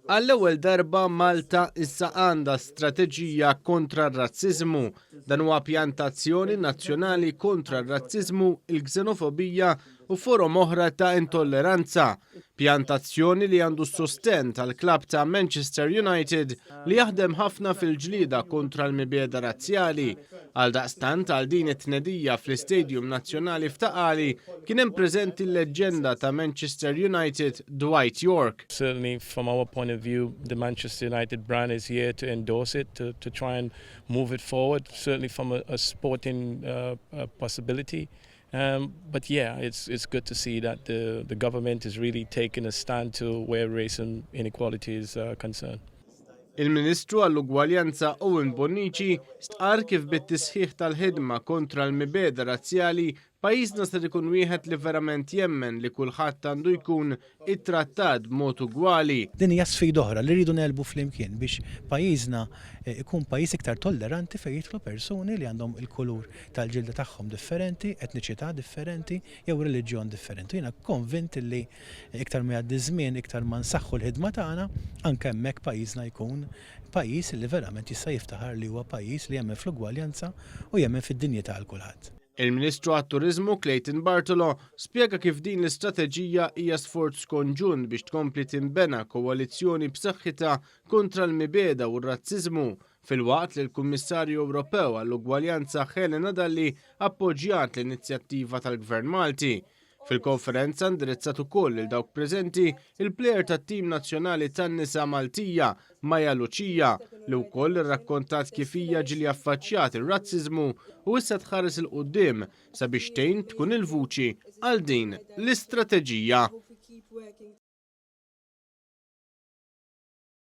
Għall-ewwel darba Malta issa għandha strateġija kontra r-razziżmu. Dan huwa pjan ta' azzjoni nazzjonali kontra r-razziżmu, il-ksenofobija u forom oħra ta' intolleranza. Pjan ta' azzjoni li għandu s-sostenn tal-klabb ta' Manchester United li jaħdem ħafna fil-ġlieda kontra l-mibegħda razzjali. Għaldaqstant għal din it-tnedija fl-Istadium Nazzjonali f'Ta' Qali kien hemm preżenti l-leġġenda ta' Manchester United Dwight Yorke. Certainly from our point of view the Manchester United brand is here to endorse it, to, to try and move it forward, certainly from a, a sporting uh, uh, possibility. Um, but yeah, it's, it's good to see that the, the government is really taking a stand to where race and inequality is uh, concerned. Il-Ministru għall-Ugwaljanza Owen Bonnici stqarr kif bit-tisħiħ tal-ħidma kontra l-mibegħda razzjali pajjiżna ser ikun wieħed li verament jemmen li kulħadd għandu jkun ittrattat b'mod ugwali. Din hija sfida oħra li rridu negħlbu flimkien biex pajjiżna eh, ikun pajjiż iktar tolleranti fejn jidħlu persuni li għandhom il-kulur tal-ġilda tagħhom differenti, etniċità differenti jew reliġjon differenti. Jiena konvint li iktar ma jgħaddi żmien, iktar ma nsaħħu l-ħidma tagħna, anke hemmhekk pajjiżna jkun pajjiż li verament jista' jiftaħar li huwa pajjiż li jemmen fl-ugwaljanza u jemmen fid-dinjità għal kulħadd. Il-Ministru għat-Turiżmu Clayton Bartolo spjega kif din l-istrateġija hija sforz konġunt biex tkompli tinbena koalizzjoni b'saħħitha kontra l-mibegħda u r-razziżmu filwaqt li l-Kummissarju Ewropew għall-Ugwaljanza Helena Dalli appoġġjat l-inizjattiva tal-Gvern Malti. Fil-konferenza indirizzat ukoll lil dawk preżenti il-plejer tat-tim nazzjonali tan-nisa Maltija Maja Lucia li wkoll irrakkontat kif hija ġieli affaċċjat ir-razziżmu u issa tħares 'il quddiem sabiex tgħin tkun il-vuċi għal din l-istrateġija.